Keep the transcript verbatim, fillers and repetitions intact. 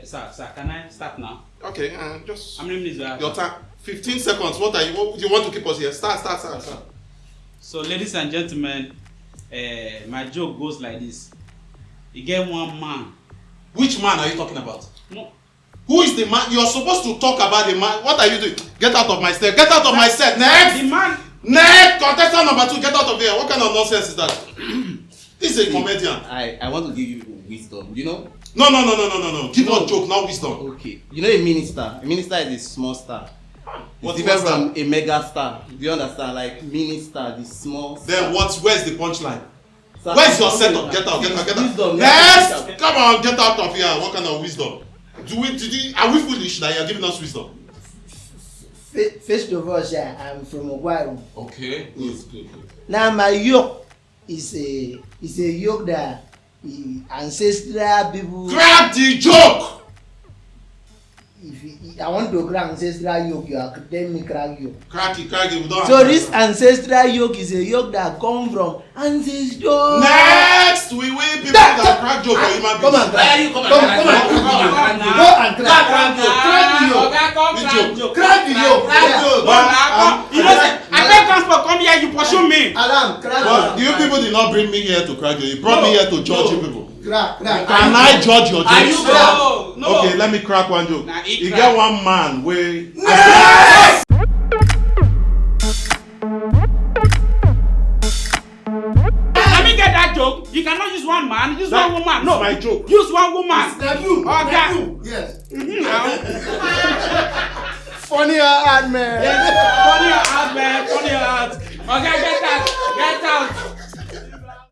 Sir, sir, can I start now? Okay, uh, just How many minutes do I have? Your time. Fifteen seconds. What are you? What, you want to keep us here? Start, start, start, start. So, ladies and gentlemen, uh, my joke goes like this. You get one man. Which man are you talking about? No. Who is the man? You're supposed to talk about the man. What are you doing? Get out of my step. Get out of my step. Next. The man. Next. Contestant number two. Get out of here. What kind of nonsense is that? This is a comedian. I, I want to give you wisdom, you know? No, no, no, no, no, no, no. Give us joke, not wisdom. Okay. You know a minister? A minister is a small star. It's What- different what's from a mega star. Do you understand? Like minister, the small star. Then what? Where's the punchline? Sir, Where's your okay, setup? Get out, get out, get out. Wisdom, Yes! wisdom. Come on, get out of here. What kind of wisdom? Do we, did you, are we foolish that you're giving us wisdom? Fir- First of all, sir, I'm from Ogwaro. Okay, good, good, good. Now my yoke is a is a yoke that the ancestral people. Crack the joke! If you, I want to crack ancestral yoke, you are telling me crack yoke. Crack it, crack it. We don't So have this time. Ancestral yoke is a yoke that come from ancestors. Next, we will people that crack joke for human beings. Come and crack. You come Come, come and crack. Go and crack. Crack the yoke. Crack the yoke. Oga, come Which crack joke? joke. Crack the yoke. Crack Yeah. joke. Go now, come. You know, say, I pay transport come here, you pursue me. Alarm. Crack But the you yoke. People did not bring me here to crack joke. You brought me here to judge you people. Crack. Crack. Can I judge your Are you jokes? No, no. Okay, let me crack one joke. Nah, he You crack. Get one man wey Let me get that joke. You cannot use one man, use That one woman. is No, my joke. Use one woman. That you. Oga. That you. Yes. Mhm, now. Funny and hard, man. Yes, funny your heart, man. Funny your heart. Oga, get out. Get out.